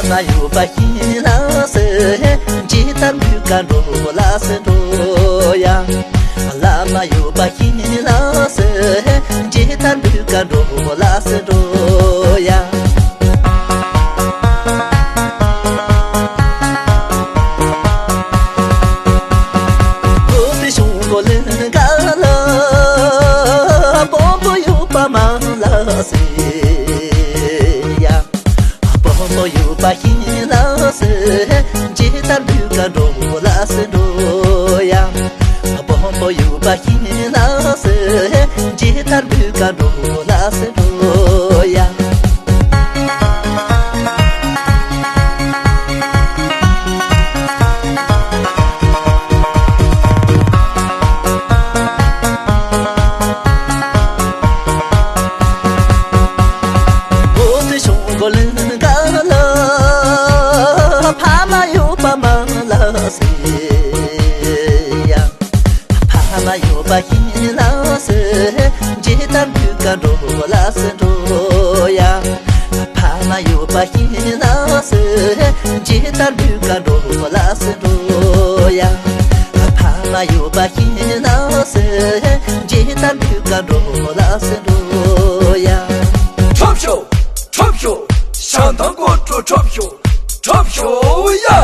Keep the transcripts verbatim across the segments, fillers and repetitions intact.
བླ་མ་ཡོད་པ་ཤིང་ལ་སེ། ཇི་ལྟར་འདུལ་ག་འགྲོ་ལ་སེ་འགྲོ་ཡ། བླ་མ་ཡོད་པ་ཤིང་ལ་སེ། ཇི་ལྟར་འདུལ་ག་འགྲོ་ལ་སེ་འགྲོ་ཡ། བོད་དུ་ཤོང་གོ་ལེན་ག་ལ། སྤོན་པོ་ཡོད་པ་མ་ལ་སེ་ཡ། སྤོན་པོ་ཡོད་པ་ཤིང་ལ་སེ། ཇི་ལྟར་འདུལ་ག་འགྲོ་ལ་སེ་འགྲོ་ཡ། སྤོན་པོ་ཡོད་པ་ཤིང་ལ་སེ། ཇི་ལྟར་འདུལ་ག་འགྲོ་ལ་སེ་འགྲོ་ཡ། བོད་དུ་ཤོང་གོ་ལེན་ག་ལ། ཕ་མ་ཡོད་པ་མ་ལ་སེ་ཡ། ཕ་མ་ཡོད་པ་ཤིང་ལ་སེ། ཇི་ལྟར་འདུལ་ག་འགྲོ་ལ་སེ་འགྲོ་ཡ། ཕ་མ་ཡོད་པ་ཤིང་ལ་སེ། ཇི་ལྟར་འདུལ་ག་འགྲོ་ལ་སེ་འགྲོ་ཡ། ཕ་མ་ཡོད་པ་ཤིང་ལ་སེ། ཇི་ལྟར་འདུལ་ག་འགྲོ་ལ་སེ་འགྲོ་ཡ། ཁྲོབ་ཤོག་ཁྲོབ་ཤོག་ཞང་ཐང་སྐོར་བྲོ་ཁྲོབ་ཤོག་ཁྲོབ་ཤོག་ཡ།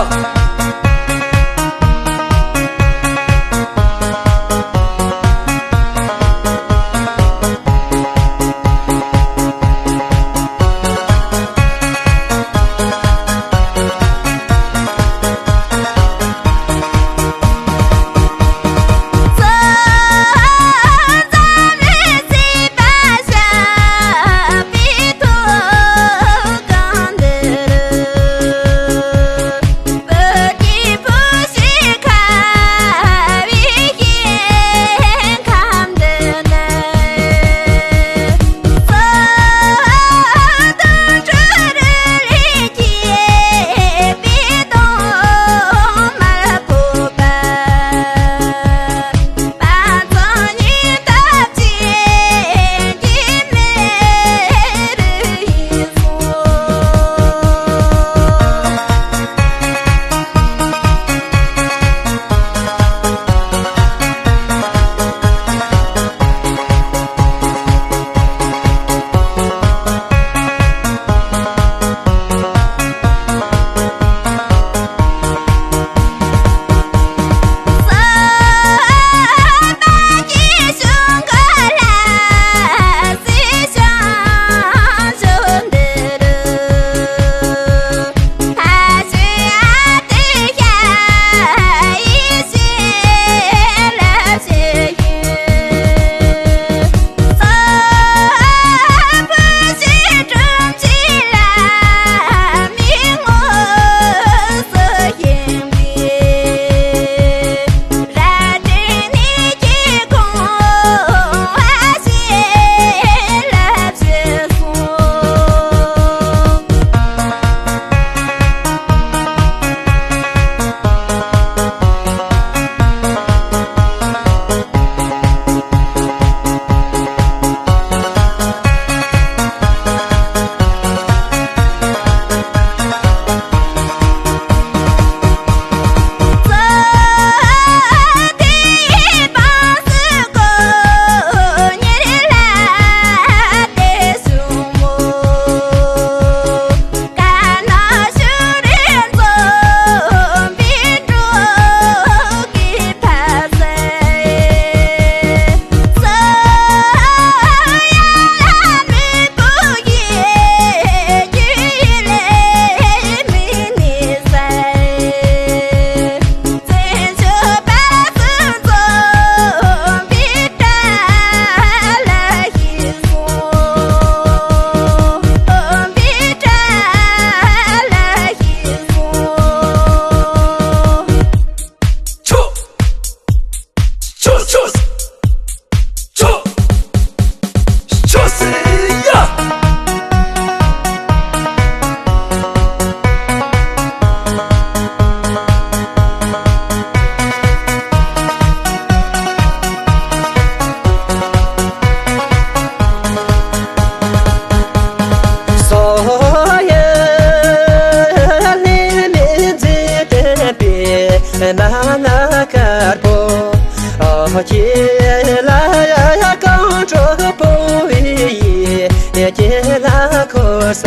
ཁྱེད་ལ་ཡ་ཡ་གང་དྲོ་པོ་ཡི་ཁྱེད་ལ་ཁོ་ས་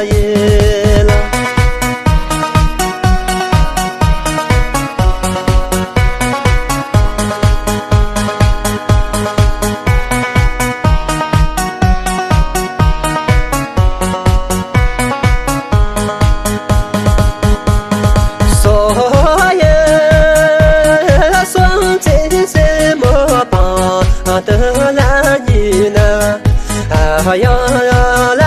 ཡི་ལ། སོ་ཡེ་སོང་ཚེ་སེ་མོ་པང་དུ་ལ་ཉི་ན། ཡང་ལ་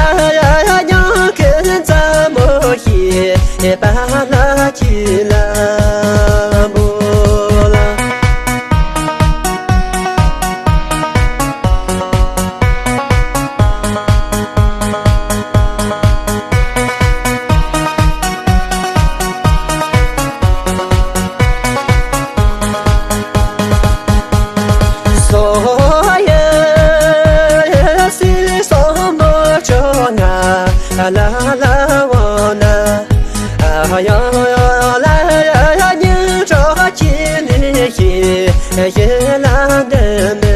ཡ་ཉང་ཁེ་ཙ་མོ་ཤེས་པ་ལ་ཁྱི་ལ་མོ་ལ། སོ་ཡེ་སི་སོ་མོ་ཅོ་ན་ལ་ལ་བོ་ན། ཡང་ལ་ཡ་ཉི་གྲོགས་ཀྱི་ནི་ཡེ་ཡེ་ལ་འདི་མི་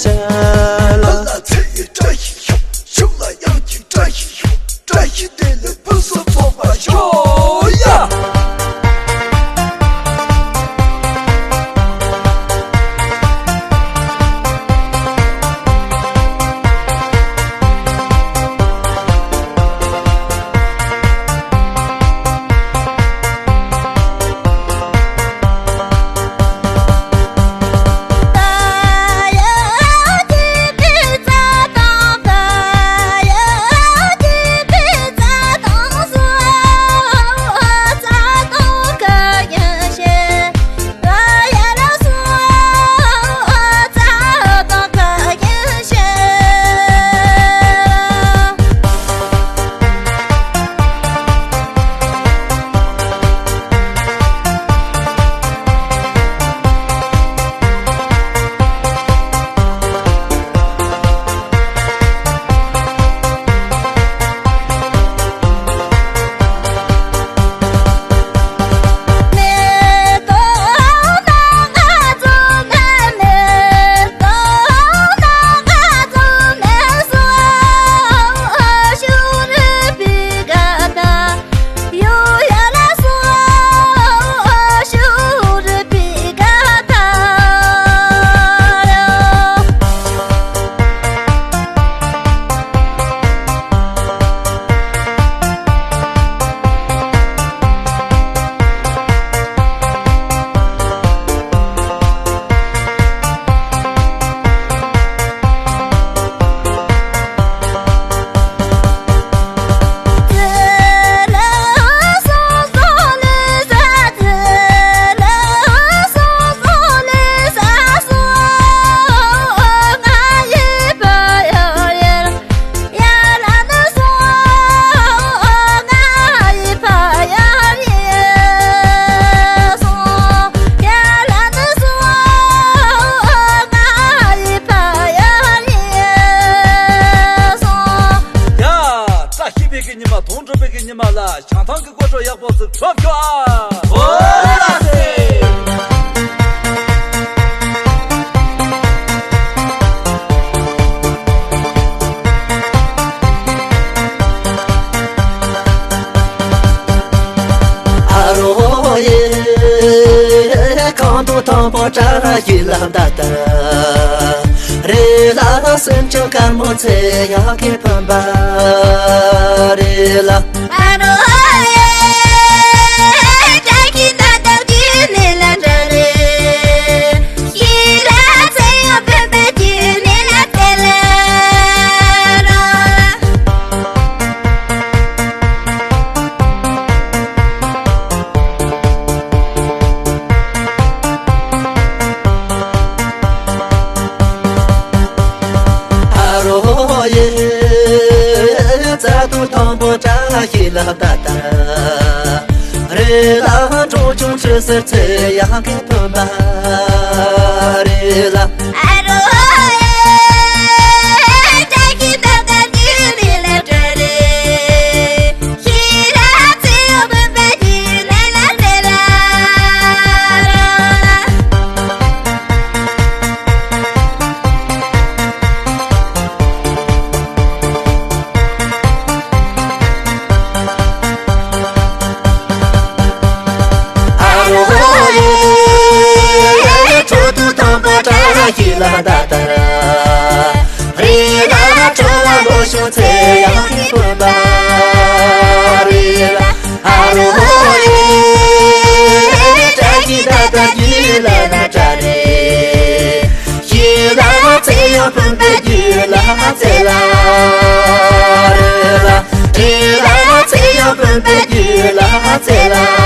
ཤ་ལ། ལ་ཚེ་ཡི་བཀྲ་ཤིས་ཤོག་ཤུགས་ལ་ཡང་གི་བཀྲ་ཤིས་ཤོག་བཀྲ་ཤིས་བདེ་ལེགས་ཕུན་སུམ་ཚོགས་པ་ཤོག་ཡ། ཡ། བཀྲ་ཤིས་པའི་གི་ཉི་མ་དོན་གྲུབ་པའི་གི་ཉི་མ་ལ་བྱང་ཐང་གི་སྐོར་བྲོ་ཡག་པོ་ཟིག་གྲུབ་ཤོག་ཨ། འོ་ལགས་སེ། ཨ་རོ་ཡེ། གང་དུ་དང་པོ་བཀྲ་ཤིས་ལ་ད་ལྟ་རེད་ལ། སེམས་ཅན་དཀར་མོ་ཚེ་ཡག་གི་ཕན་པ་རེད་ལ། ཨ་རོ་ཡེ། བཀྲ་ཤིས་ད་ལྟ་རྒྱུད་ནས་ལ་འདྲ་རེད། ཤེས་རབ་ཚེ་ཡང་ཕན་པའི་རྒྱུ་ནི་ལ་དེ་ལ་རོ། ཨ་རོ་ཡེ། རྩ་དུ་དང་པོ་བཀྲ་ཤིས་ལ་ད་ལྟ། རེད་ལ་འགྲོ་ཆུང་ཆུ་སེར་ཚེ་ཡང་གི་ཐོན་པ་རེད་ལ། ཨ་རོ་ཨེ། བཀྲ་ཤིས་ད་ལྟ་འདི་ནི་ལ་བཀྲ་རེད། ཤེས་རབ་ཚེ་ཡོང་བོད་པའི་རྒྱུད་ལས་ལ་རེད་ལ། ཤི་ལ་ད་ད་ར། རེ་ལ་ཁྲོ་བ་ལོ་ཤོ་ཚེ་ཡང་གི་ཕུ་པ་རེ་ལ། ཨ་རོ་ཧོ་ཨེ། ཏྲ་གི་ད་ད་གི་ལ་ན་ཏྲ་རེ། ཤི་ལ་ཚེ་ཡང་ཕུ་པ་གི་ལ་ཚེ་ལ་རེ་ལ། རེ་ལ་ཚེ་ཡང་ཕུ་པ་གི་ལ་ཚེ་ལ།